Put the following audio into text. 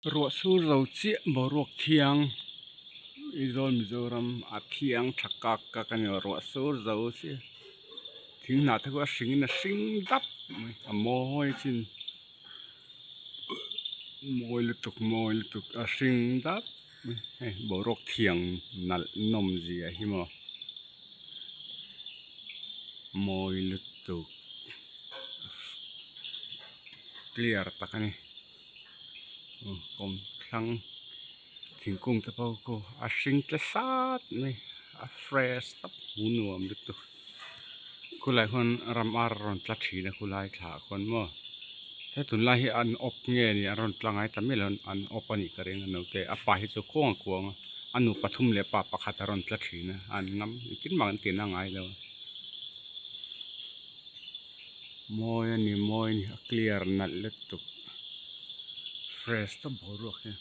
Ruah sur zo chiah boruak thiang Aizawl Mizoram a thiang tha kak kak a ni a ruah sur zo chiah thing hnah te pawh a hring in a hring dap mai a mawi chin mawi lutuk mawi lutuk a hring dap mai hei boruak thiang nalh nawm zia hi maw mawi lutuk clear tak a ni. Kawmthlang thingkung te pawh khu a hring tle sat mai a fresh tawp hmuh nuam lutuk khulai khuan ram ar a rawn tla thin a khulai thla ah khuan maw he tunlai hi an awp nge ni an rawn tla ngai ta miah lo an awp a nih ka ring a naute a pa hi chu khuang a kuang a a nu pathum leh pa pakhat a rawn tla thin a an ngam engtin mah an tihna ngai lo. Mawi a ni mawi a ni a clear nalh lutuk fresh tawp boruak hi.